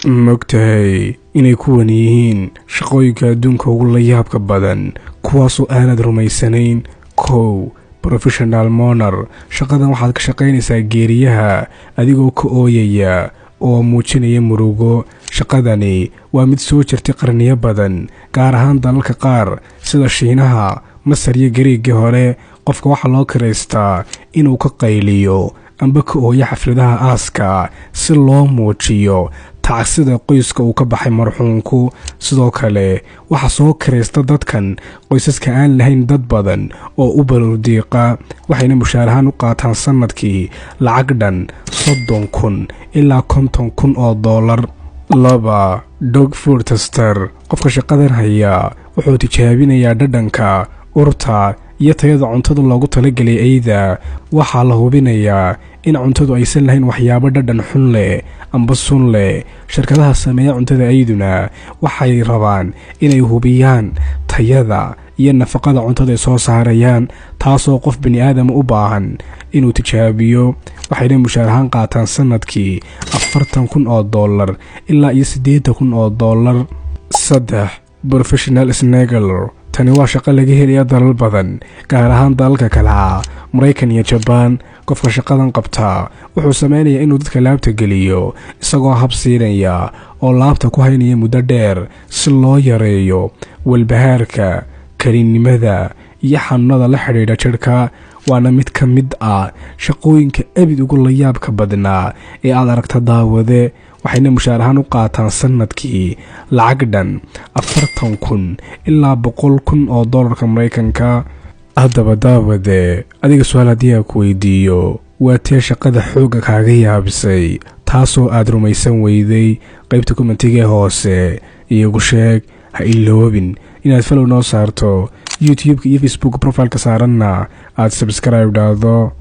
Mogtahay inay kuwan yihiin shaqooyinka adduunka ugu layaabka badan, kuwaasoo aanad rumaysanayn? 1, professional mourner. Shaqadan waxaad ka shaqaynaysaa geeriyaha, adigoo ka ooyaya oo muujinaya murugo. Shaqadani waa mid soo jirtay qarniyo badan, gaar ahaan dalalka qaar sida Shiinaha, Masar iyo Gariigii hore. Qofka waxaa loo kiraystaa inuu ka qayliyo amba ka ooyo xafladaha aaska, si loo muujiyo tacsida qoyska uu ka baxay marxuunku. Sidoo kale waxaa soo kiraysta dadkan qoysaska aan lahayn dad badan oo u baroordiiqa, waxayna mushaarahaan u qaataan sannadkii lacag dhan 30,000 ilaa $50,000. 2, dog food tester. Qofka shaqadan hayaa wuxuu tijaabinayaa dhadhanka, urta iyo tayada cuntada loogu talagelay eyda. Waxaa la hubinayaa in cuntadu aysan lahayn waxyaabo dhadhan xun leh amba sun leh. Shirkadaha sameeya cuntada eyduna waxay rabaan inay hubiyaan tayada iyo nafaqada cuntada ay soo saarayaan, taasoo qof bini aadama u baahan inuu tijaabiyo. Waxayna mushaar ahaan qaataan sanadkii $40,000 ilaa iyo $80,000. 3, professional snuggler. Tani waa shaqo laga helaya dalal badan, gaar ahaan dalalka kale ah Maraykan iyo Jabaan. Qofka shaqadan qabtaa wuxuu sameynayaa inuu dadka laabta geliyo, isagoo hab siinaya oo laabta ku haynaya muddo dheer, si loo yareeyo walbahaarka, kelinimada iyo xanuunada la xidhiidha jidhka. Waana mid ka mid ah shaqooyinka abid ugu layaabka badnaa ee aad aragta, daawade. Waxayna mushaar ahaan u qaataan sanadkii lacag dhan 40,000 ilaa $100,000 oo dollarka Maraykanka. Haddaba daawade, adiga su-aal haddii aan ku weydiiyo, waa tee shaqada xoogga kaaga yaabisay, taasoo aad rumaysan weyday? Qaybta comment-iga hoose iyagu sheeg. Ha iloobin inaad follow noo saarto YouTube-ka iyo Facebook profile-ka saaranna aad subscribe dhahdo.